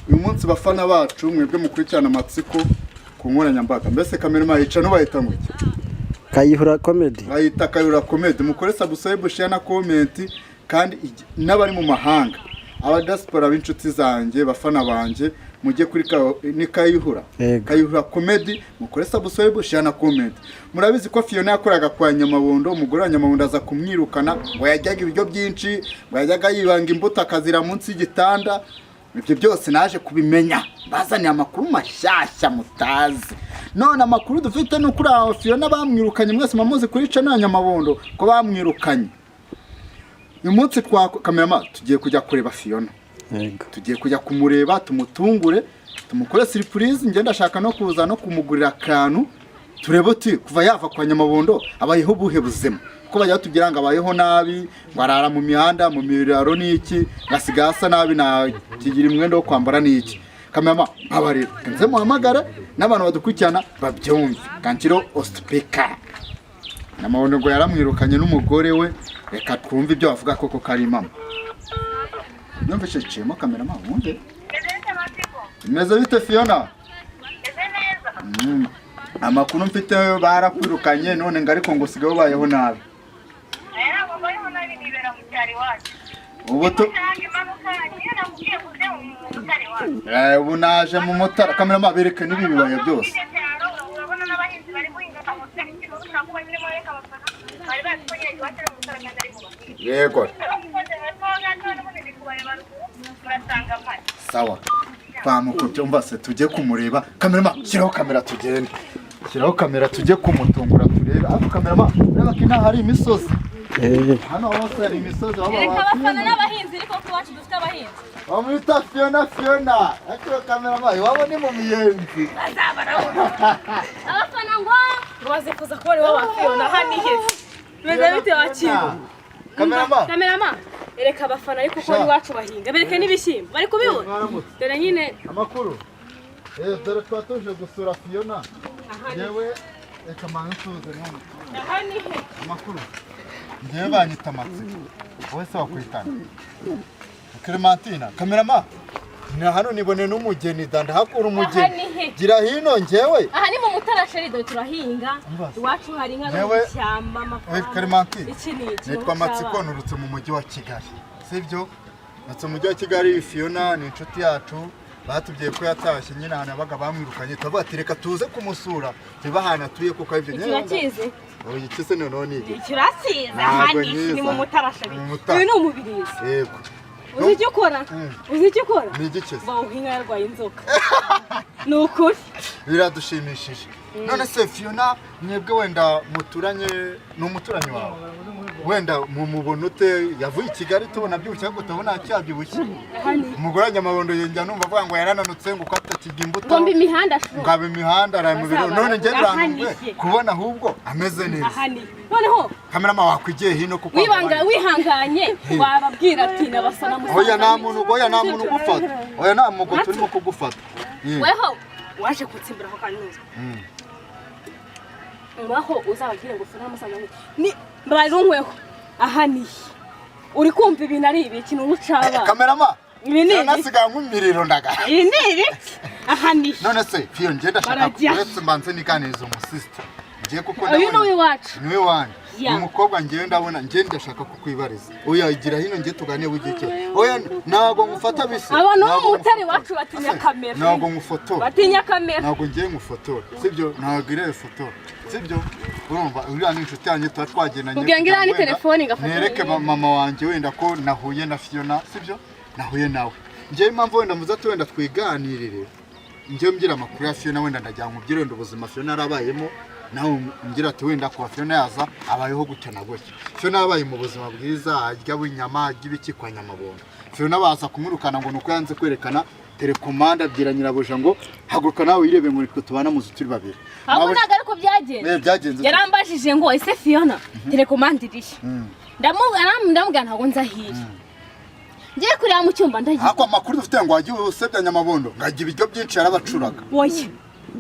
Uyu munsi, bafana bacu, mwebwe mukurikirana Amatsiko ku nkoranyambaga, mbese cameraman, yica n'ubayita ngo iki? Kayihura Comedy. Bayita Kayihura Comedy. Mukore subscribe, share na comment. Kandi n'abari mu mahanga, aba diaspora b'inshuti zanjye, bafana banjye, mujye kuri ni Kayihura. Yego. Kayihura Comedy, mukore subscribe, share na comment. Murabizi ko Fiona yakoraga kwa Nyamabondo. Umugore wa Nyamabondo aza kumwirukana, ngo yajyaga ibiryo byinshi, ngo yajyaga yibanga imbuto akazira munsi y'igitanda. Ibyo byose naje kubimenya, bazaniye amakuru mashyashya mutazi. None amakuru dufite ni ukuri aho Fiona bamwirukanye. Mwese muzi kuri channel ya Nyamabondo ko bamwirukanye. Uyu munsi twa cameraman tugiye kujya kureba Fiona. Yego. Tugiye kujya kumureba, tumutungure, tumukore surprise. Njye ndashaka no kuza no kumugurira akantu, turebe uti kuva yava kwa Nyamabondo abayeho ubuhe buzima, kuko bajya batubwira ngo abayeho nabi, ngo arara mu mihanda, mu miraro n'iki, ngo asigaye asa nabi, nta kigira umwenda wo kwambara n'iki. Cameraman, mbabarira, nze muhamagare n'abantu badukurikirana babyumve. Kanshyiro speaker. Nyamabondo ngo yaramwirukanye n'umugore we. Reka twumve ibyo bavuga koko kari impamo. Numvise iciyemo, cameraman, wumve. Bimeze bite, Fiona? Amakuru mfite, barakwirukanye none ngo ariko ngo usigaye ubayeho nabi. Ubu tu ubu naje mu Mutara. Cameraman, bereke n'ibi bibaya byose. Urabona n'abahinzi bari guhinga, bari bazi ko nyine iwacu ari mu Mutara kandi ari mu bahinzi. Murasanga mpari. Sawa, twamukubye. Umva se, tujye kumureba. Cameraman, shyiraho kamera tugende. Shyiraho kamera tujye kumutungura turebe. Ariko cameraman, ureba ko inaha hari imisozi. Hano hose hari imisozi aho Reka baba. abafana n'abahinzi, ariko ko iwacu dufite abahinzi. Bamwita Fiona. Fiona, ariko cameraman, iwabo ni mu miyenzi. Abafana ngo baze kuza kubona iwabo wa Fiona. Hano iheze bimeze bite, wakira? Cameraman. Cameraman, ereka abafana ariko ko Sha. iwacu bahinga, bereke n'ibishyimbo bari kubibona. Mwaramutse. Dore nyine. Amakuru? Dore tuba tuje gusura Fiona. Yewe, reka mbanze nsuhuze none. Aha ni he? Amakuru? Njyewe banyita Amatsiko, wowe se wakwitana Clementina. Cameraman, ni hano nibone n'umugeni da, ndahakura Aha umugeni. ni he? Gira hino njyewe. Aha ni mu Mutara, chéri. Dore turahinga. Umva. Iwacu hari inka no mu ishyamba, amafaranga. Clementine. Iki ni iki? Nitwa Matsiko, nturutse mu mujyi wa Kigali, sibyo? Nturutse mu mujyi wa Kigali. Fiona ni inshuti yacu, batubwiye ko yatashye nyine ahantu yabaga bamwirukanye. Turavuga ati reka tuze kumusura, tube ahantu atuye, kuko aribyo. Iki urakizi? Oya, iki se noneho ni iki? Iki urakizi? Ntabwo Aha ni nyizi. ni mu Mutara, chéri. Mu Mutara. Uyu ni umubirizi. Yego. Uzi icyo ukora? Uzi icyo ukora? Ni igiki se? Bawuha inka yarwaye inzoka, ni ukuri. Biradushimishije. None se Fiona, mwebwe wenda muturanye, ni umuturanyi wawe, wenda mumubona ute? Yavuye i Kigali tubona abyibushye, ariko utabona cyabyibushye. Aha ni Umugore wa Nyamabondo yongera numva avuga ngo yarananutse, ngo uko atakirya imbuto. Ngomba imihanda shu. Ngo aba imihanda, araye mu biro. None njye birantunguye Ahaniye. kubona ahubwo ameze neza. Aha ni noneho. Cameraman, wakwigiye hino kuko Wibanga wihanganye, wababwira ati nabasana musaza. Oya, nta muntu, oya, nta muntu ugufata. Oya, nta mugo turimo kugufata. Weho waje kutsimbura ako kantu. Ngaho uzababwire ngo funa musaza ni mbarunkweho. Aha ni uri kumva ibintu ari ibiki? Ni urucabana. Cameraman. Ibi ni ibiki? Nasigaye nk'umiriro ndaga. Ibi ni ibiki? Aha ni None se Fiyo, njye ndashaka Barajya. uretse mbanze niganiriza umusisita ngiye kuko Uyu ni uw'iwacu. Niwe wanjye. Ya. Uyu mukobwa ngewe ndabona, ngewe ndashaka kukwibariza. Oya, igira hino ngiye tuganire bugike. Oya, ntabwo ngufata bise. Abantu bo Ntabwo mu Mutara ngufotora. iwacu batinya kamera. Ntabwo ngufotora. Batinya kamera. Ntabwo ngiye ngufotora, sibyo? Ntabwo irebe fotora, sibyo? Urumva, uriya ni inshuti yanjye, tuba twagendanye Kugira ngo iriya ni wenda telefone igafata nereke mama wanjye wenda ko nahuye na Fiona, sibyo? Nahuye nawe. Ngewe impamvu wenda muza wenda twiganirire, njyewe mbwira amakuru ya Fiona, wenda ndagira ngo ubwire wenda ubuzima Fiona yarabayemo, nawe umbwira ati wenda kuba Fiona yaza abayeho gutya na gutya. Fiona yabaye mu buzima bwiza, arya inyama, arya ibiki kwa Nyamabondo. Fiona baza kumwirukana ngo ni uko yanze kwerekana telekomande, abwira nyirabuja ngo haguruka nawe wirebe, ngo nitwe tubana mu nzu turi babiri. Ahubwo ntabwo ariko byagenze. Byagenze ute? Yarambajije ngo ese Fiona, telekomande irihe? Ndamubwira ntabwo nzahira, ngiye kureba mu cyumba ndagiye. Ariko amakuru dufite ngo wagiye usebya Nyamabondo, ngo ajya ibiryo byinshi, yarabacuraga. Oya,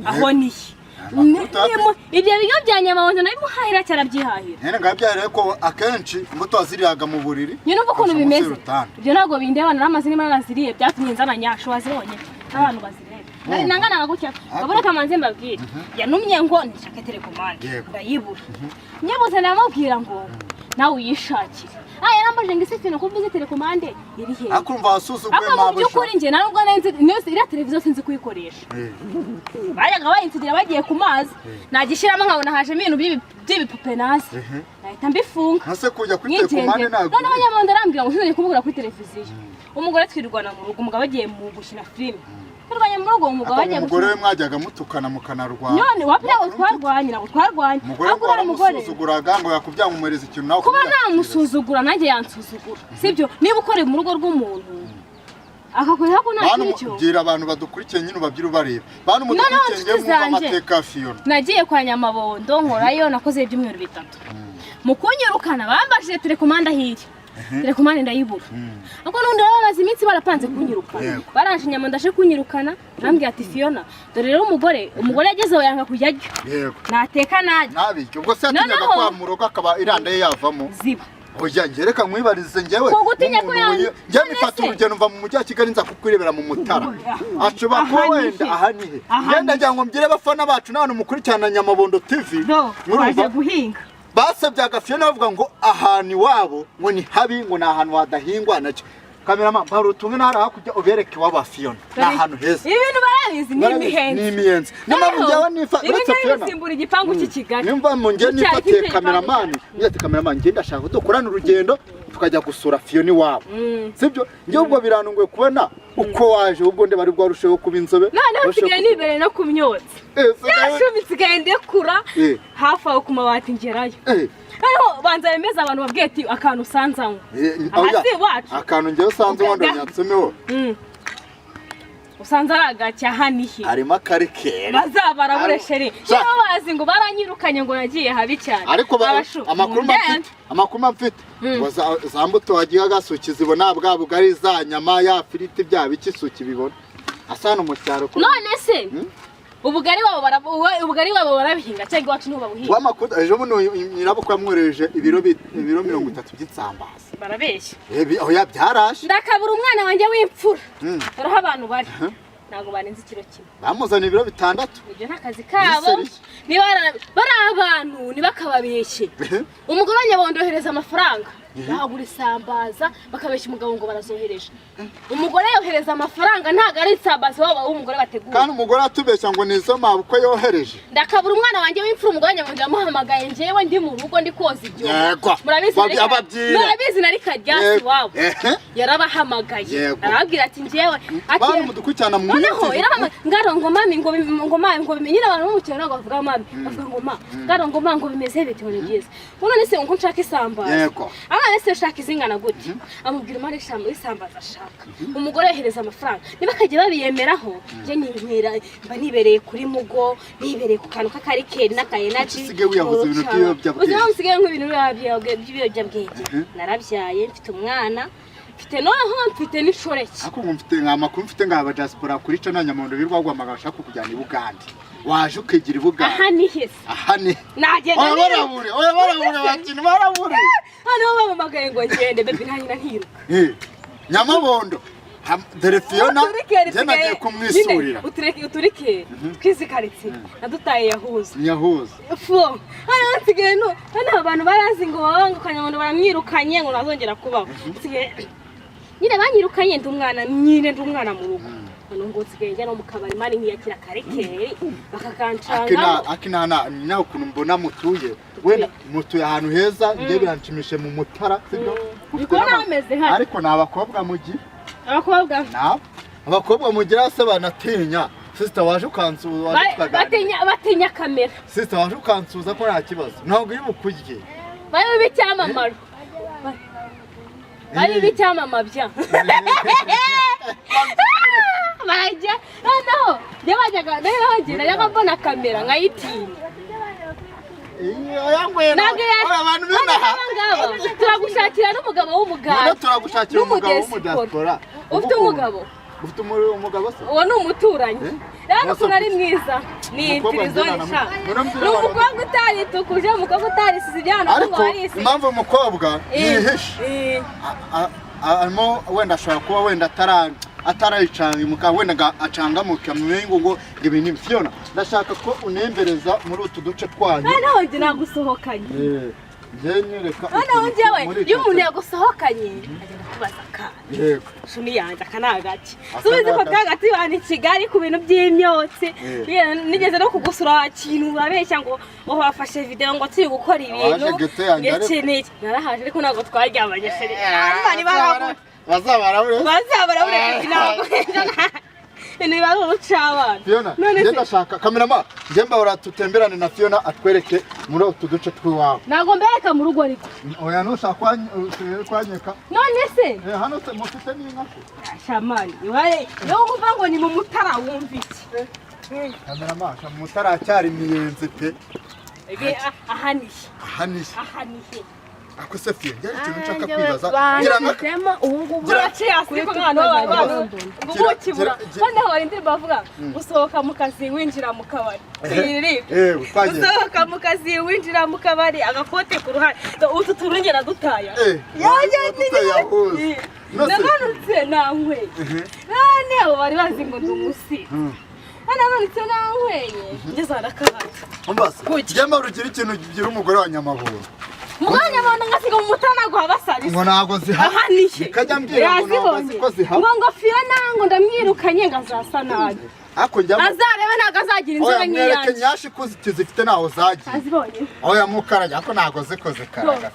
aho nihe? Amakuru tuyafite. Ibyo biryo bya Nyamabondo nabimuhahira, cyarabyihahira. Nyine ngo yabyariye ko akenshi imbuto waziriraga mu buriri. Nyine umva ukuntu ukaca munsi bimeze. y'urutanda. Ibyo ntabwo bindeba. Naramaze niba naraziriye, byatumye nzana nyasho wazibonye. Abantu bazirebe. Nangana gutya. Babura kamanze mbabwire. Yanumye ngo nshake telekomande. Yego. Ndayibura. Nyabuze namubwira ngo nawe uyishakire. Ah, yarambajije ngo ese Fiona ko mvuze telekomande iri hehe? Ariko urumva wasuzuguye Ariko mu mabuja. by'ukuri njye ntabwo nari nzi iriya televiziyo sinzi kuyikoresha. Bajyaga bayinsigira bagiye ku mazi, nagishyiramo nkabona hajemo ibintu by'ibipupe nazi, nahita mbifunga. Ntase kujya kuri telekomande Nkigendera. ntabwo. Noneho Nyabondo arambwira ngo sinzongere kumubwira kuri televiziyo. Umugore twirwana mu rugo, umugabo agiye mu gukina filime, twirwanye mu rugo, umugabo Ariko agiye umugore we gukina. Mwajyaga mutukana mukanarwana. None wapi, ntabwo twarwanye, ntabwo twarwanye. Umugore Ahubwo ngo uriya mugore waramusuzuguraga ngo yakubyaye umuhereza ikintu nawe kuba ukamubwira ati, namusuzugura, nanjye yansuzugura, sibyo? Niba ukoreye mu rugo rw'umuntu akakwereka ko nta Bantu kindi cyo bwira abantu badukurikiye nyine, ubabyira ubareba. Bantu Noneho mudukurikiye, ngiye nshuti mwumva zanjye. amateka ya Fiona. Nagiye kwa Nyamabondo nkorayo, nakoze ibyumweru 3. Mu kunyirukana bambajije telekomande ahiye, telekomande ndayibura. Ariko n'ubundi baba bamaze iminsi barapanze kunyirukana. Yego. Baranje Nyamabondo aje kunyirukana, arambwira ati: "Fiona, dore rero umugore, umugore yagezeho yanga kujya arya, nateka najya." Ntabiryo ubwo se yatinyaga Noneho- kwa mu rugo akaba iranda ye yavamo? Ziba. Oya, njye reka nkwibarize njyewe. Ko gutinya ko nk'umuntu njye none nifata se? urugendo mva mu mujyi wa Kigali nza kukwirebera mu Mutara, ashobora kuba Aha ni wenda he? aha ni he? Aha Ngenda ni he? ngira ngo mbwire abafana bacu n'abantu mukurikirana Nyamabondo TV. Murumva guhinga. Basabye agafiyo bavuga ngo ahantu iwabo ngo ni habi, ngo ni ahantu hadahingwa nacyo. Kamerama mbara utumwe n'ahari hakurya ubereke iwabo wa Fiona, ni ahantu heza. Ibintu barabizi ni imihenzi. Ni imiyenzi, niyo mpamvu njyewe nifa Ibi uretse ngibi Fiona bisimbura igipangu cy'i Kigali. niyo mpamvu njye Cyari nifatiye gifite kameramani, nifatiye kameramani, njye ndashaka ko dukorana urugendo tukajya gusura Fiona iwabo, sibyo? Njye ubwo biranunguye kubona uko waje, ubwo ndeba ari bwarusheho kuba inzobe. Noneho Warusheho nsigaye nibereye no ku myotsi. Sigaye- Yashumi, nsigaye ndekura hafi aho ku mabati ngerayo. Noneho banza bemeza abantu babwiye ati akantu usanzanywe aha oya, si iwacu. Akantu njyewe usanze wenda nyatsumeho. Usanze ari agacya, aha ni he? Harimo akarikeri. Bazabarabure chéri. Sha. Niba bazi ngo baranyirukanye ngo nagiye habi cyane. Ariko Abashu, amakuru mba mfite, amakuru mba mfite ngo za mbuto wagiye agasuki zibona bwa bugari, za nyama, ya firiti, bya biki suki bibona asa hano mu cyaro None se ubugari wabo ubugari wabo barabihinga cyangwa iwacu niho babuhinga? W'amakuru ejo buno nyirabukwe yamwohereje ibiro 30 by'insambaza. Barabeshya. Oya, byarashe. Ndakabura umwana wanjye w'imfura. Dore aho abantu bari ntabwo barenze ikiro 1. Bamuzaniye ibiro 6. Ibyo ni akazi kabo. Ni Niba bari abantu ntibakababeshye. Umugore wa Nyabondo yohereza amafaranga bahagura isambaza, bakabeshya umugabo ngo barazohereje. Umugore yohereza amafaranga, ntabwo ari isambaza waba w'umugore bateguye. Kandi umugore atubeshya ngo ni izo mabukwe yohereje. Ndakabura umwana wanjye w'imfura, umugore wa Nyabondo yamuhamagaye njyewe ndi mu rugo ndi koza ibyo. Yego. Murabizi Ababyira. murabizi nari karyasi iwabo. Yarabahamagaye, arababwira ati njyewe ati Bantu mudukurikirana mu Noneho yarahamagaye ngaro ngo mami, ngo ngo mami, ngo nyine abantu bo mu cyaro ntabwo bavuga mami, bavuga ngo ma. Ngaro ngo ma, ngo bimeze bite? Ngo ni byiza. Ngo none se ngo nshaka isambaza? Abana se ushaka izingana gute? Amubwira umare isambaza ashaka. Umugore yohereza amafaranga, niba akajya babiyemeraho. Njye ninywera, mba nibereye kuri mugo, nibereye ku kantu k'akarikeri n'akayenaji. Usigaye wiyahuza ibintu by'ibiyobyabwenge. Ubuzima busigaye nk'ibintu by'ibiyobyabwenge. Narabyaye, mfite umwana, mfite noneho mfite n'inshoreke. Ariko ngo mfite nka makuru, mfite nka aba diaspora kuri cana Nyamondo birirwa guhamagara bashaka kukujyana i Bugande, waje ukigira i Bugande. Aha ni hese? Aha ni Nagenda Oya, niruka. barabure, oya, barabure, bakina barabure. Noneho bampamagaye ngo ngende, baby, nta ntiruka. Nyamabondo dore Fiona. Uturikeri. Njye nagiye kumwisurira. Uturikeri twizikaritse nadutaye yahuza. Nyahuza. Fo hano nsigaye no hano abantu barazi ngo baba ngo Kanyamondo baramwirukanye ngo ntazongera kubaho. Nsigaye nyine banyirukanye ndi umwana, nyine ndi umwana mu rugo. None ngo nsigaye njya no mu kabari man nkiyakira karekeri bakakancangamo. Akina na nawe ukuntu mbona mutuye, wenda mutuye ahantu heza, njye biranshimishe mu Mutara, sibyo? Ndi kubona hameze hano. Ariko ni abakobwa mugira. Abakobwa. Nabo abakobwa mugira se banatinya. Sister, waje ukansuza, waje tukaganira. Batinya kamera. Sister, waje ukansuza ko nta kibazo, ntabwo iri bukurye. Bari b'icyamamaro, bari b'icyamama bya barajya. Noneho njye bajyaga, noneho njye najyaga mbona kamera nkayitinya. Ntabwo Abantu b'inaha. Aba ngaba turagushakira n'umugabo w'umuganda. None turagushakira umugabo N'umudiyasipora. w'umudiaspora. Ufite umugabo? Ufite umugabo se? Uwo ni umuturanyi. Eh? Rero Mwese ukuntu ari mwiza ni Umukobwa imfirizone njye sha. nanamu- Ni umukobwa utaritukuje, umukobwa utarisize ibyana ngo Ariko warisize. impamvu umukobwa yihishe, arimo wenda ashobora kuba wenda atara Atarayicangamuka wenda ngo acangamuke amenye ngo ibi ni Fiona. Ndashaka ko unembereza muri utu duce twanyu. Noneho njye nagusohokanye. Njye nyereka Noneho utuntu njyewe muri iyo umuntu quartier. yagusohokanye agenda kubaza akantu. Yego. Shumi yanjye, aka ni agaki? Aka Subizi ni ko agaki. kagati bana i Kigali ku bintu by'imyotsi. Nigeze no kugusura kintu urabeshya ngo wafashe video ngo turi gukora ibintu. Waje gete yanjye ariko. Iki n'iki, narahaje ariko ntabwo twaryamanye, chéri. Bari barabura. Bazabarabure. Bazabarabure ntabwo ibintu biba ari urucabana. Fiona, None njye se ndashaka kamerama, njye mbahora tutemberane na Fiona atwereke muri utu duce tw'iwabo. Ntabwo mbereka mu rugo ariko. Oya, ntushaka kwanyeka. None se Eh, hano se mufite n'inka se? Shamani iwaye iyo wumva ngo ni mu Mutara wumva iki? Kamerama, sha mu Mutara hacyari imiyenzi pe. Aha ni he? Aha ni he? Aha ni he? Ako se Fiyo, njye hari ikintu nshaka kwibaza. Ngira nka Banshizemo ubu ngubu. Buraciye hasi ko mwana w'abantu ngo ubuki bura. Noneho hari indirimbo bavuga gusohoka mu kazi winjira mu kabari, tuyiririmbe. Eh, twagiye. Gusohoka mu kazi winjira mu kabari, agakote ku ruhande, utu turungera dutaya. Yajya yahuze. Nose Namanutse nanyweye, none abo bari bazi ngo ndi umusizi. Namanutse nanyweye ngeze arakabari. Umbase. Njye mbahora ugira ikintu ugira umugore wa Nyamabuye. Umwanya abantu ngasiga mu Mutara ntabwo habasabisa. Ngo ntabwo zihaba. Aha ni he? Nikajya mbwira ngo ntabwo azi ko zihaba. Ngo Fiona ngo ndamwirukanye ngo azasa nabi. Ariko njya Azarebe ntabwo azagira inzobe Oya, mwereke nk'iyanjye. nyashi ko zifite ntaho zagiye. Azibonye. Oya mukarage, ariko ntabwo zikoze karaga.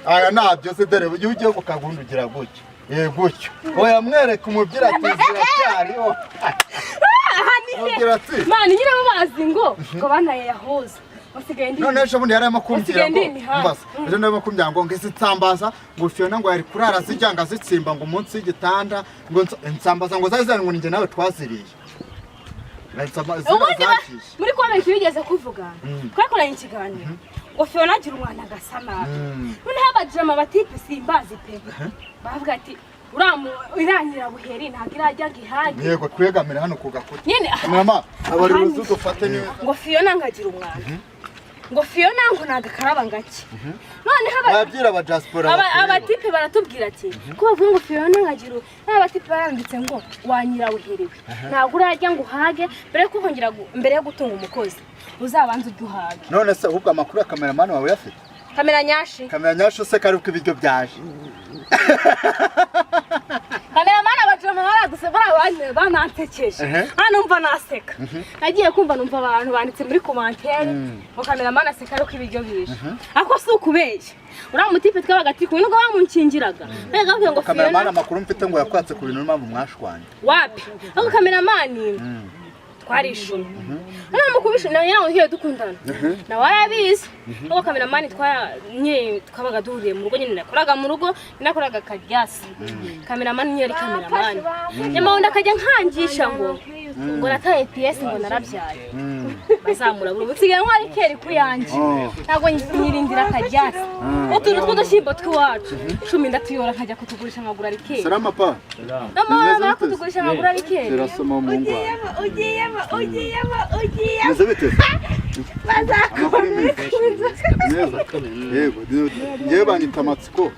Aya ntabyo se, dore iyo ugiye ku kagundi ugira gutyo. Ye gutyo. Oya, mwereke umubwira ati ziracyariho. Aha ni he? Mubwira ati Mani nyine bo bazi ngo bantaye yahoze basigaye ndi. None ejo bundi yarimo kumbwira Usigaye ngo ndi imihanda. mbaza ejo narimo kumbwira ngo izi nsambaza ngo Fiona ngo yari kurara zijya ngo azitsimba ngo munsi y'igitanda ngo insambaza ngo zari zari ngo ninjye nawe twaziriye. Ziriya Ubundi zagiye. Muri comment bigeze kuvuga, twakoranye ikiganiro ngo Fiona agira umwana agasa nabi. Noneho abajama batipe simbazi pe bavuga ati uramu iranyira buheri ntabwo irajya ngo ihage. Yego, twegamire hano ku gakuta. Nyine Mama, abayobozi dufate neza. Ngo Fiona ngagira umwana, ngo Fiona ngo nagakaraba ngake, noneho Wabwira aba diaspora bakureba. Abatipe baratubwira ati ko bavuga ngo Fiona nkagira n'abatipe baranditse ngo wanyirabuheriwe ntabwo urajya ngo uhage mbere yo kongera mbere yo gutunga umukozi uzabanza ujye uhage. None se ahubwo amakuru ya kameramani wawe uyafite? Kamera nyashi. Kamera nyasho se kari uko ibiryo byaje. Kameramani abajama baraduse banansekeje. Hano mva naseka, nagiye kumva numva abantu banditse muri commentaire ngo kameramani aseka ariko ibiryo bije, ariko si ukubeshya, uriya mutipe twabaga turi kumwe nubwo bamunkingiraga mbega bavuga ngo Kameramani, Fiona amakuru mfite ngo yakwatse ku bintu n'impamvu mwashwanye. Wapi, ariko kameramani twarishimye noneho mu kubishima nawe nyine dukundana nawe arabizi, ariko kameramani nye twabaga duhuriye mu rugo nyine, nakoraga mu rugo, nakoraga karyasi, kameramani nyine yari kameramani nyuma wundi akajya nkangisha ngo nataye piyesi ngo narabyaye bazamura buri nsigaye ntwara ikeri ku yanjye. Ntabwo nyirindira karyasi, utuntu tw'udushyimbo tw'iwacu 10 ndatuyora nkajya kutugurisha nkagura rikeri. Salama pa. Namara mara kutugurisha nkagura rikeri. Zirasoma mu ngwa. Ugiyemo, ugiyemo, ugiyemo, ugiyemo. Meze bite? Amakuru meza. Neza. Yego, njyewe banyita amatsiko.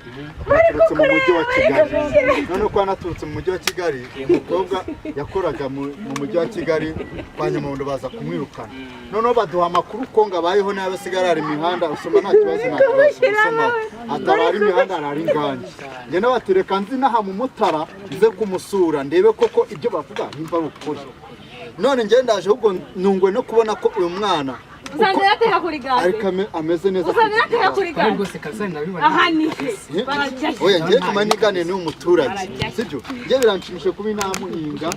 Naturutse mu mujyi wa Kigali. None ko naturutse mu mujyi wa Kigali, umukobwa yakoraga mu mujyi wa Kigali kwa Nyamabondo baza kumwirukana. Noneho baduha amakuru ko ngo abayeho nabi asigaye arara imihanda, usoma nta kibazo, nta kibazo, usoma atarara imihanda arara ingange. Njye nawe ati reka nzi inaha mu Mutara nze kumusura ndebe koko ibyo bavuga nimba ari ukuri. None njye ndaje ahubwo nungwe no kubona ko uyu mwana Usanze yateka kuri gaze. ariko ameze neza. Usanze yateka kuri Kandi gaze. rwose kabisa ndabibona. Aha ni he? Barajya. Oya, njye nyuma niganire n'uyu muturage, sibyo? Njye biranshimisha kuba inamuhinga.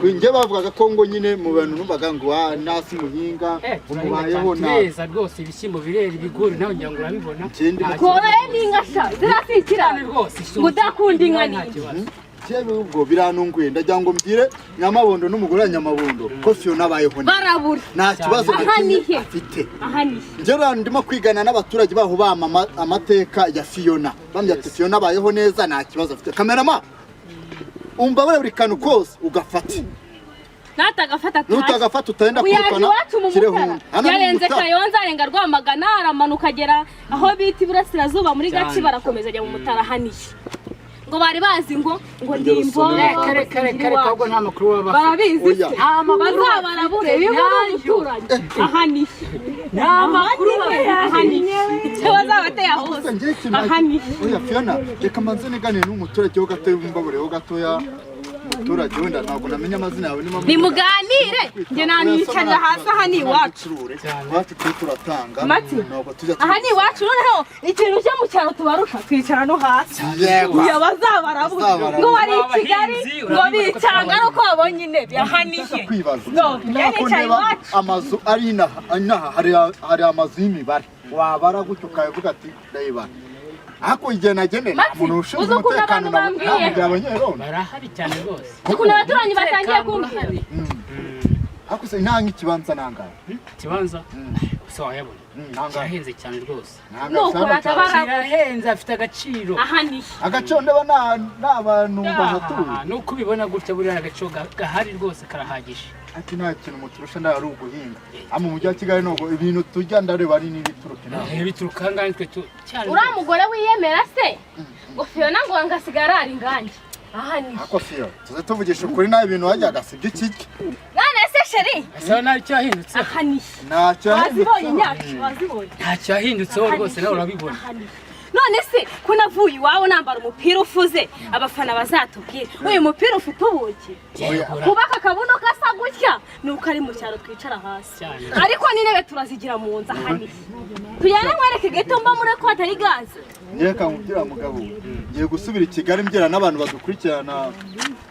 Njye bavugaga ko ngo nyine mu bantu numvaga ngo wa nasi muhinga umubayeho nabi. Tureza rwose, ibishyimbo birera, ibigori nawe ngira ngo urabibona. Ikindi Nta Tworoye n'inka sha zirasikira. kibazo rwose. Ngo udakunda inka Nta ni kibazo. Njyewe ubwo biranunguye, ndagira ngo mbwire Nyamabondo n'umugore wa Nyamabondo ko Fiona abayeho neza. Barabura. Nta kibazo na Aha kimwe ni he? afite. Aha ni he? Njye rero ndimo kwigana n'abaturage baho bampa amateka ya Fiona, bambwira ati Fiona abayeho neza nta kibazo afite. Kamerama, umva buri kantu kose ugafata. Natagafata. Nutagafata utenda Uyaje kwirukana iwacu mu kireho. Mutara Hano ni mu yarenze Mutara. Kayonza, arenga Rwamagana, aramanuka agera aho bita iburasirazuba muri Cyane. Gaci, barakomeza ajya mu Mutara. Haniye Ngo bari bazi ngo ndi imbobo. Reka, reka, reka, reka, ahubwo nta makuru baba bafite. Barabizi Oya. se? Nta makuru. Bazabarabure iyo muri umuturanyi aha ni Nta makuru bafite. Aha ni icyo bazabateye aho hose. Gusa njye ikintu Aha ni Oya Fiona, reka mbanze niganire n'umuturage ho gatoya, wumbabureho gatoya. Umuturage, wenda ntabwo namenya amazina yawe, niba Nimuganire, njye naniyicarira hasi, aha ni iwacu. Iwacu twe turatanga. Mati, ntabwo tujya aha ni iwacu. Noneho ikintu cyo mu cyaro tubarusha, twicara no hasi. Yego. Iyo bazabarabura Bazabarabura. ngo bari i Kigali, Abahinzi, ngo urabibona ko bicanga ari uko babonye intebe, aha ni he? Kwibaza No, nako nicaye niba iwacu. amazu ari inaha hari amazu y'imibare wabara gutyo ukavuga ati ndayibara, ariko igihe nagendeye nta Mati, muntu ushinzwe uzi ukuntu umutekano abantu bambwiye? ntabwo abanyerondo. Barahari cyane rwose. Ukuntu abaturanyi batangiye kumbwira. Ariko se nta nk'ikibanza nangahe? Ikibanza gusa wayabona. Nangahe? Kirahenze cyane rwose. Nuko batabara. Kirahenze, afite agaciro. Aha ni he? Agaciro ndeba nta bantu bahatuye. Ah, nuko ubibona gutya, buriya agaciro gahari rwose karahagije. Ati nta kintu muturusha, ndaba ari uguhinga. Ama mu mujyi wa Kigali nubwo ibintu turya ndareba ari n'ibituruka inaha. Bituruka aha ngaha, nitwe tu cyane. Uriya mugore wiyemera se ngo Fiona, ngo ngasigara ari ingange, aha ni he? Ariko Fiyo, tuze tuvugisha ukuri, nawe ibintu wajyaga si byo ikirya. None se chéri? Ese nta cyahindutse? Aha ni he? Ntacyo. Wazibonye nyacu, wazibonye. Nta cyahindutseho rwose, nawe urabibona. Aha ni he? None se ko navuye iwabo nambara umupira ufuze, abafana bazatubwire uyu mupira ufite ubuki? Kuba aka kabuno gasa gutya ni uko ari mu cyaro, twicara hasi. Cyane. Ariko n'intebe turazigira mu nzu. Aha ni he? Tujyane nkwereke geto mba muri ko hatari gaze. Ngiye kamubwira mugabo, ngiye gusubira i Kigali mbwira n'abantu badukurikirana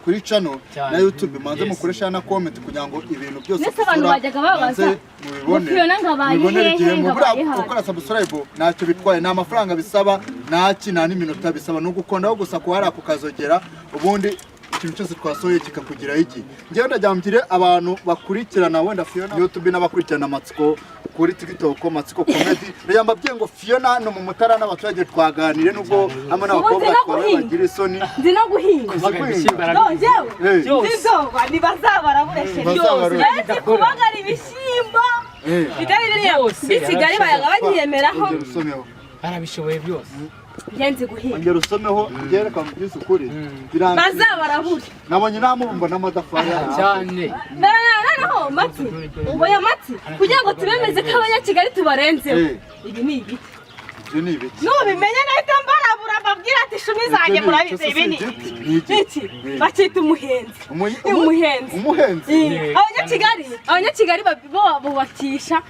kuri channel Cyane. na YouTube, manze Yes. mukoresha na comment kugira ngo ibintu byose Ndetse abantu dusura, bajyaga babaza, manze mubibone. ngo Fiona ngo abaye Mubibonere hehe, igihe ngo mubura abaye hano. gukora subscribe ntacyo bitwaye, nta mafaranga bisaba, nta ki, nta n'iminota bisaba, ni ugukondaho gusa ku hariya kukazogera, ubundi ikintu cyose twasohoye kikakugiraho igihe. Ngewe ndagira mbwire abantu bakurikirana wenda Fiona YouTube n'abakurikirana Amatsiko kuri TikTok, Matsiko Comedy, ndagira mbabwiye ngo Fiona no mu Mutara n'abaturage twaganire, nubwo hamwe n'abakobwa Ubu nzi no twawe guhinga. bagira isoni. Nzi no guhinga. Kubagara ibishyimbo No, arabizi. njyewe Eh. Byose. Nzizoba ntibazabarabure chéri. Bazabarabure. Nzi kubagara ibishyimbo Eh. bitari biriya Byose by'i Kigali bayaga banyiyemeraho. Ongera usomeho. Arabishoboye byose. Njye nzi guhinga. Ongera usomeho, byereka mu by'ukuri birangiye. Bazabarabure. Nabonye namubumba n'amatafari. Cyane. Noneho Mati, oya Mati, kugira ngo tubemeze ko abanyakigali tubarenzeho, Eh. ibi ni ibiti. Ibyo ni ibiki? Nubimenya nahita mbarabura, mbabwira ati shumi zanjye murabizi, ibi ni ni igiti. Iki bacyita umuhenzi. Umuhenzi. Umuhenzi. Abanyakigali bo bubakisha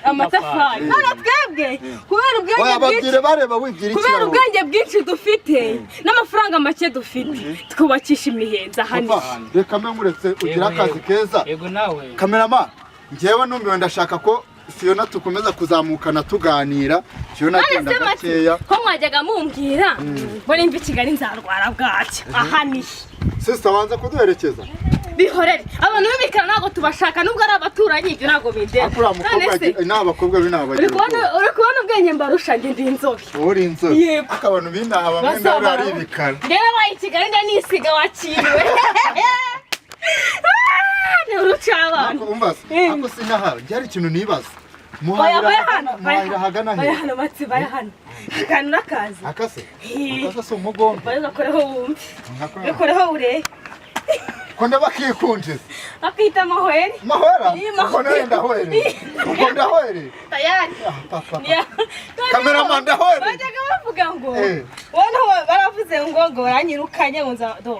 amatafari, none twebwe kubera ubwenge Oya, bwinshi babwire bareba wibwira kubera ikiraro. ubwenge bwinshi dufite n'amafaranga make dufite, twubakisha imihenzi. Aha ni Papa, reka mbe nkuretse ugire Yego, akazi yego. keza. Yego nawe. Kamerama, njyewe numiwe, ndashaka ko Fiona tukomeza kuzamukana tuganira. Fiona None agenda se Mati, gakeya. ko mwajyaga mumbwira ngo nimba i Kigali nzarwara bwacya, aha ni Sister, banza kuduherekeza. Bihorere, abantu b'imikara ntabwo tubashaka nubwo ari abaturanyi, ibyo ntabwo bindeba. Ariko uriya mukobwa None se ni abakobwa b'inaha uri bagira kubona ubwoba. uri kubona ubwenge mbarusha? Njye ndi inzobe. Wowe uri inzobe. Yego. Ariko abantu b'inaha bamwe nabo ari ibikara. Rero abaye i Kigali ndanisiga, wakiriwe. Ah, ni urucabana. Ariko umva se, Eh. ariko sinaha byari ikintu nibaza. Oya, Muhahira baya hano, baya muhahira ahagana hano, baya he? hano Matsi, baya hano, akantu n'akazi. Akase? Eh. Akase si umugombe. Baya gakoreho wumve. Nkakora. Gakoreho urebe. Ko ndabakikunjiza. Akita amahweri. Mahwera? Iyi Ubwo nawe ndahwereye. Ubwo ndahwereye. Tayari. Ah, papa. Ya. Cameraman, ndahwereye. Bajyaga bavuga ngo Eh. wowe baravuze ngo baranyirukanye, ngo nza do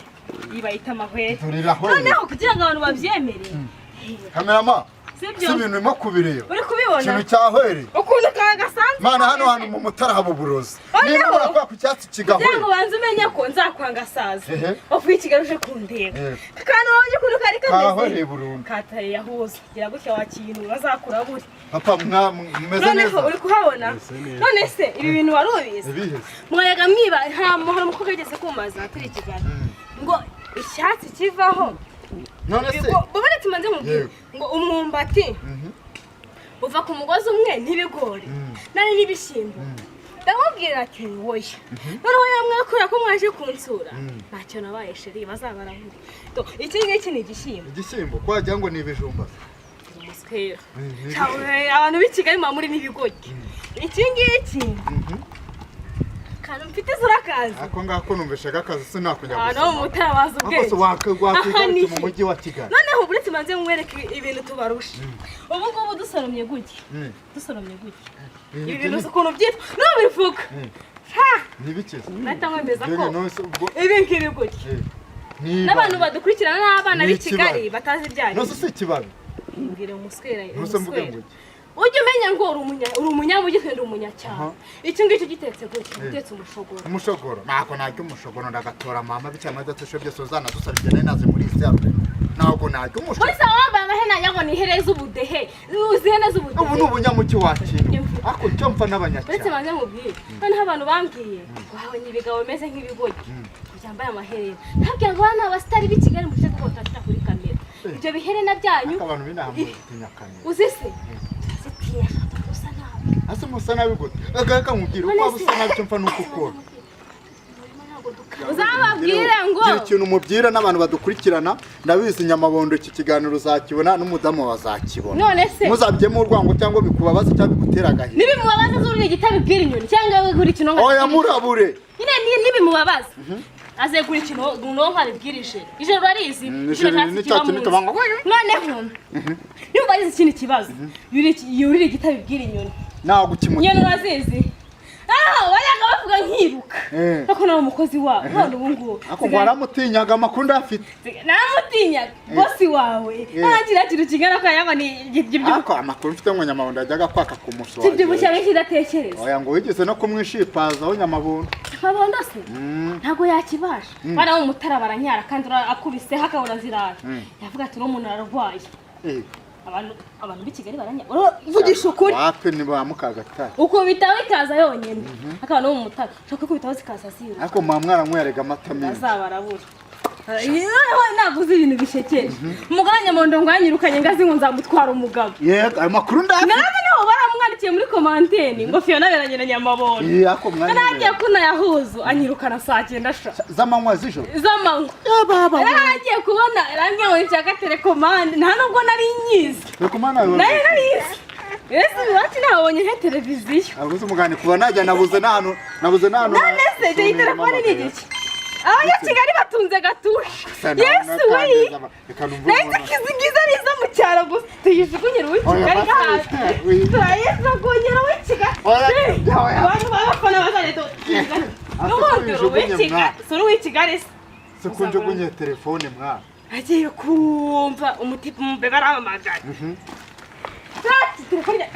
iyi bayita amahweri. Dore irahwereye. Noneho kugira ngo abantu babyemere. Kamerama, si Sibyo? ibintu urimo kubireba. Uri kubibona? Ikintu cyahwereye. Ukuntu kawe gasanzwe. Mana, hano hantu mu Mutara haba uburozi. Noneho- Niba urakora ku cyatsi kugira ngo kigahwera. ubanze umenye ko nzakwanga saza. Ehe. Wavuye i Kigali uje kundeba. Yego. Kandi wabonye ukuntu kari kameze. Kahwereye burundu. Katare yahuza. Gira gutya wakintu bazakurabure. Papa, mumeze Noneho neza. uri kuhabona? None se ibi bintu wari ubizi? Ibihe? Mwayaga mwiba nta muhoro umukobwa yigeze kumaza turi i Kigali. Ngo icyatsi kivaho. None se Bubone tumanze mubwire. Yego. Ngo umwumbati uva ku mugozi umwe n'ibigori nari n'ibishyimbo. Ndamubwira ati woya. Noneho yamwe kubera ko mwaje kunsura ntacyo nabaye chéri, bazabarabure. Iki ngiki ni igishyimbo. Igishyimbo ko wagira ngo ni ibijumba. Umuswera. Abantu b'i Kigali muba muri n'ibigoryi. Iki ngiki Akantu mfite urakazi. Ako ngako numvishaga akazi, sinakujya Ahantu ho mu gusoma. Mutara bazi Ako ubwenge. se wakwigarutse mu Aha ni mujyi wa Kigali? Noneho uretse manze nkwereke ibintu tubarusha. Ubu ngubu dusoromye gutya, dusoromye gutya, ibi bintu uzi ukuntu byitwa? Nubivuga Ntibikize. nahita nkwemeza ko Jene, none se ubwo ibi ngibi gutya n'abantu badukurikirana n'abana Ni b'i Kigali ikibabi. batazi ibyo ari None se si ikibabi? Mbwira umuswera. None se mvuge Umuswera. ngo iki? Ujye umenya ngo uri umunyamujyi, twenda umunyacyaro. Icyo ngicyo gitetse gutya, utetse umushogoro. Umushogoro ntabwo narya umushogoro, ndagatora mama bityo amazi byose uzanadusabye nari naze muri isi ya rurema, ntabwo narya umushogoro. Muri sawa wambaye amahena ngo ni ihene z'ubudehe, uzi ihene z'ubudehe? Ubu ni ubunyamugi wakintu, ariko icyo mpfa Uretse n'abanyacyaro. banze nkubwire, noneho abantu bambwiye ngo habonye ibigabo bimeze nk'ibigoryi byambaye amaherena, ntabwira ngo hano abasitari b'i Kigali muce kuko batashyira kuri kamera ibyo biherena byanyu. Ariko abantu b'inaha mutinya kamera. Uzi se, turazitinya, usa nabi. Ase musa nabi gute? Agaruka nkubwire uko waba usa nabi, icyo mpfa nuko ukora. Uzababwire ngo Gira ikintu umubwira n'abantu badukurikirana. Ndabizi Nyamabondo, iki kiganiro uzakibona n'umudamu bazakibona. None se Muzabyemo urwango cyangwa bikubabaza cyangwa bigutera agahinda. Nibimubabaza zurira igitabo ibwira inyoni cyangwa we gura ikintu. Oya, murabure. Nyine nibimubabaza azegura ikintu nonka abibwira ijeri. Ijeri urarizi? Ijeri ni cya kintu tuba ngo Noneho niba agize ikindi kibazo yurira igitabo ibwira inyoni. Ntabwo ukimutera. Inyoni urazizi? Ah, bajyaga bavuga nkiruka ariko nawe umukozi wabo none ubu ngubu Ariko ngo waramutinyaga, amakuru ndayafite. Naramutinyaga bosi wawe nta kintu kingana ko yaba ni Ariko amakuru mfite ngo Nyamabondo yajyaga kwaka ku muso. kibyibushye kidatekereza. Oya, ngo wigeze no kumwishipazaho Nyamabondo. Mabondo se ntabwo yakibasha. Bana bo mu Mutara baranyara kandi akubiseho akabona ziraje, yavuga ati uno muntu ararwaye. Abantu b'i Kigali baranyara, uvugisha ukuri. Wape ni ba Mukagatare. Ukubitaho ikaza yonyine, akaba no mu Mutara ushobora kwikubitaho zikaza ziruka. Ariko muba mwaranyweraga amata menshi. Azabarabura. Noneho ntabwo uzi ibintu bishekeje, umugabo Nyamondo ngo yanyirukanye ngo azi ngo nzamutwara umugabo. Yego, ayo makuru ndayafite. Nawe niho baramwandikiye muri commentaire ngo Fiona aberanye na Nyamabondo. Ariko Nagiye mwanywera kunayahuzu anyirukana saa 9 sha. Z'amanywa, z'ijoro? Z'amanywa. Baba. Yaragiye kubona arambwira ngo nshaka telekomande, nta nubwo nari nyizi. Telekomande yawe? Nari narizi ese iwacu nabonye nka televiziyo. Abuze umugani kuva najya, nabuze n'ahantu, nabuze n'ahantu. None se icyo telefone ni igiki? Abanyakigali batunze gatushe. Yesu we! Nahise kizingiza ari izo mu cyaro gusa, tuyijugunyira uw'ikigali gahafi, turayijugunyira uw'ikigali. Abantu b'abafana bazajya n'ubundi uri uw'ikigali, si uri uw'ikigali se? Se kunjugunye telefone mwana? Agiye kumva umutipe umubebe aramamagara.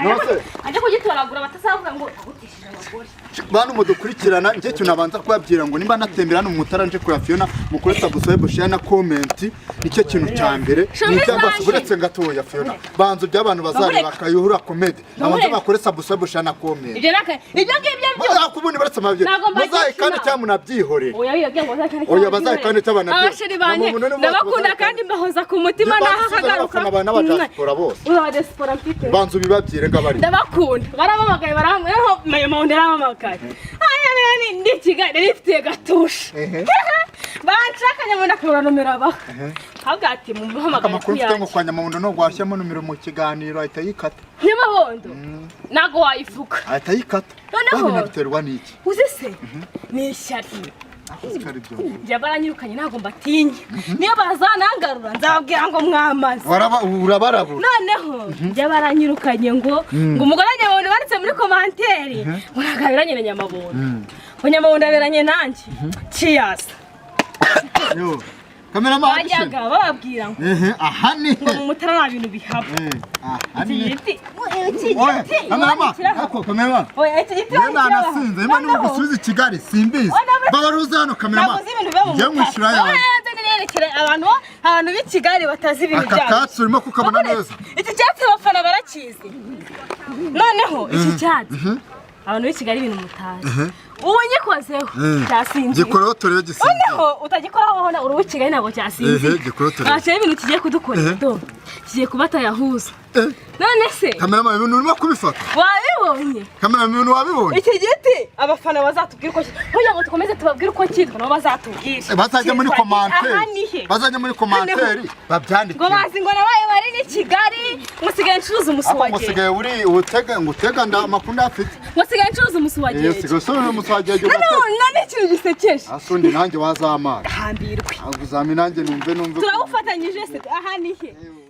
Nose. Ajya kugitoragura batazavuga ngo agutishije abagore. Bantu mudukurikirana, njye kintu nabanza kubabwira ngo nimba natembera hano mu Mutara nje kureba Fiona, mukore subscribe, share na comment, nicyo kintu cya mbere. Shami. Ni icyamba. Zanjye. Uretse gatoya Fiona, banza by'abantu bazareba Bamureke. Kayihura Comedy, nabanza Bamureke. bakore subscribe, share na comment. Ibyo naka ibyo ngibyo byo Bazakubundi baretse amabye Ntabwo mbagisha muzayikande inama. cyangwa munabyihorere. Oya, wiyobye ngo bazakane. Oya, bazakane cyangwa banabyo. Abasheri banjye Nta muntu n'umwe ndabakunda bazakane. kandi mbahoza ku mutima naho akagaruka. Abafana ba n'abadiaspora bose. Ura diaspora mfite? Banza ubibabwire ngo abari. Ndabakunda. Baramamagaye, baramamagaye, Mayamabondo yaramamagaye. Aya nani, ndi Kigali nari mfitiye gatusha. Banshaka Nyamuntu akabura nomero abaha, ahubwo ati mumuhamagare. Amakuru mfite ngo kwa Nyamabondo ntabwo washyiramo nomero mu kiganiro, ahita yikata. Nyamabondo ntabwo wayivuga. Ahita yikata. Noneho- Babina biterwa n'iki? Uzi se, ni ishyari. Akoze ko ari byo. Njya baranyirukanye, ntabwo mbatinya, niyo bazanangarura nzababwira ngo mwamaze. Urabarabura. Noneho njya baranyirukanye ngo umugore wa Nyamabondo banditse muri commentaire ngo ntabwo aberanye na Nyamabondo, ngo Nyamabondo aberanye nanjye ciyasa. Yo. Cameraman. Bajyaga bababwira ngo Ehe, aha ni. ngo mu Mutara nta bintu bihaba. Aha Iki ni. giti, iki Oya, giti cameraman, wandikiraho. ako cameraman. Oya, iki giti Njye wandikiraho. nanasinze, niba Noneho, nigusubiza i Kigali simbizi. Oya, Babaruze hano cameraman. ntabwo uzi ibintu biba mu Njye Mutara. nkwishyura yanjye. Oya, nze nirerekere abantu b'i Kigali batazi ibintu Aka byabo. katsi urimo kukabona neza. Iki cyatsi abafana barakizi. Noneho iki cyatsi abantu b'i Kigali ibintu mutazi, ubu nyikozeho cyasinzira. Gikoreho turebe gisinzira. Noneho utagikoraho wabona uri uw'i Kigali, ntabwo cyasinzira. Ehe, gikoreho turebe. Ntacyo ibintu kigiye kudukorera. Do Kigiye kuba tayahuza. Eh. None se Cameraman, ibintu urimo kubifata? Wabibonye? Cameraman, ibintu wabibonye? Iki giti abafana bazatubwira uko kugira ngo dukomeze tubabwire uko cyitwa, nabo bazatubwire. Bazajya muri Cyitwa commentaire. Aha ni he? Bazajya muri commentaire babyandike. Ngo bazi ngo nabaye bari ni Kigali, ngo sigaye ncuruza Ariko ngo umusuwagenge. usigaye uri utega, ngo utega nda amakuru ndafite. Ngo sigaye ncuruza Eh, umusuwagenge. usigaye usubira umusuwagenge. Noneho none ikintu gisekeje. Asundi nanjye wazamara. Hambirwe. Uzami nanjye numve. Turawufatanyije se, aha ni he? Ewe.